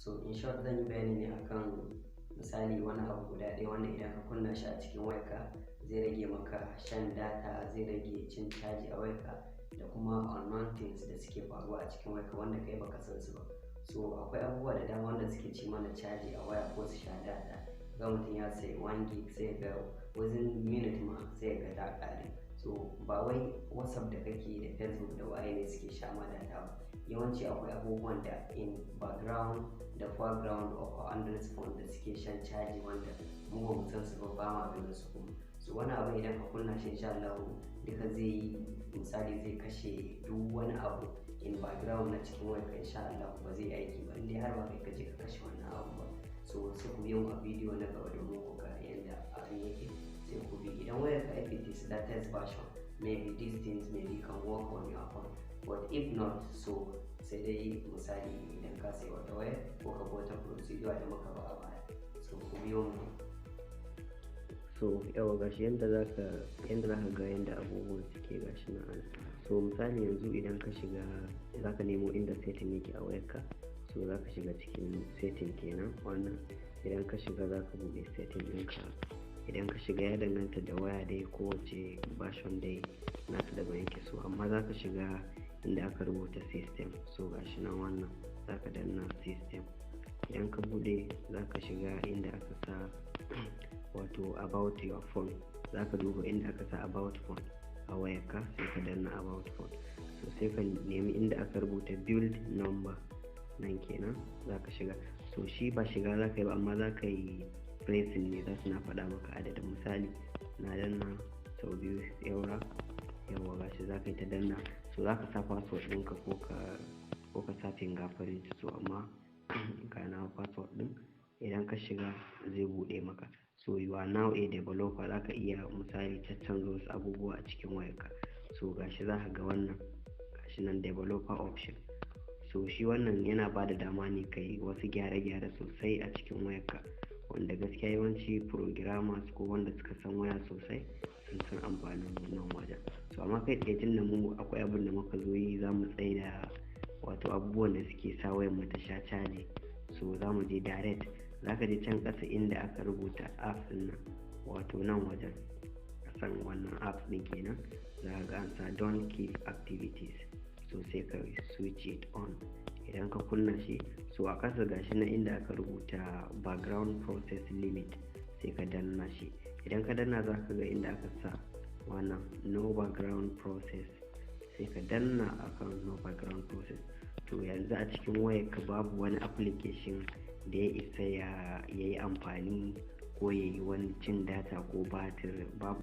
So in short, zan yi bayani ne akan misali wani abu guda ɗaya wanda idan ka kunna shi a cikin wayarka zai rage maka shan data, zai rage cin caji a wayarka, da kuma unknown things da suke faruwa a cikin wayarka wanda kai baka san su ba. So akwai abubuwa da dama wanda suke ci mana caji a waya ko su sha data. Ga mutum ya sayi 1 gig, sai ga within minute ma sai ga ta ƙare. So ba wai WhatsApp da kake da Facebook da waye ne suke sha ma data ba. Yawanci akwai abubuwan da in background da foreground of our Android phone da suke shan caji wanda mu ba mu san su ba, ba ma ganin su kuma. So wani abu idan ka kunna shi, insha Allah duka zai yi, misali zai kashe duk wani abu in background na cikin wayarka. Insha Allah ba zai aiki ba in dai har ba kai ka je ka kashe wannan abu ba. So sai ku biyo mu a bidiyo na gaba domin ku ga yadda abin yake. Sai ku bi. Idan wayarka, if it is latest version, maybe these things maybe can work on your phone, but if not, so sai dai misali idan ka sayi wata wayar ko ka bi wata procedure da muka ba a baya. So ku biyo mu. So yauwa, gashi yanda zaka ga yanda abubuwan suke, gashi nan ana. So misali yanzu idan ka shiga, zaka nemo inda setting yake a wayarka. So zaka shiga cikin setting kenan wannan. Idan ka shiga, zaka buɗe setting ɗinka. Idan ka shiga, ya danganta da waya dai, kowace version dai nata daban yake. So amma zaka shiga inda aka rubuta system. So gashi nan wannan, zaka danna system. Idan ka buɗe, zaka shiga inda aka sa wato about your phone. Zaka duba inda aka sa about phone a wayarka, sai ka danna about phone. So sai ka nemi inda aka rubuta build number, nan kenan zaka shiga. So shi ba shiga zaka yi ba, amma zaka yi pressing ne, za su na faɗa maka adadin. Misali na danna sau biyu. Yaura yawa, gashi zaka yi ta danna. So zaka sa password ɗinka ko ka sa fingerprint. So amma ga na password ɗin. Idan ka shiga, zai buɗe maka. So you are now a developer, zaka iya misali caccanza wasu abubuwa a cikin wayarka. So gashi zaka ga wannan, gashi nan developer option. So shi wannan yana ba da dama ne ka yi wasu gyare-gyare sosai a cikin wayarka, wanda gaskiya yawanci programmers ko wanda suka san waya sosai sun san amfanin wannan wajen. So amma kai tsaye, tunda mu akwai abin da muka zo yi, za mu tsaida wato abubuwan da suke sa wayar mu ta sha caji. So za mu je direct, za ka je can ƙasa inda aka rubuta apps ɗin nan, wato nan wajen ƙasan wannan apps ɗin kenan. Za ka ga an sa don't keep activities. So sai ka switch it on. Idan ka kunna shi, so a ƙasa gashi nan inda aka rubuta background process limit, sai ka danna shi. Idan ka danna, za ka ga inda aka sa wannan no background process, sai ka danna akan no background process. To yanzu a cikin wayarka babu wani application da ya isa ya yi amfani ko ya yi wani cin data ko batir, babu.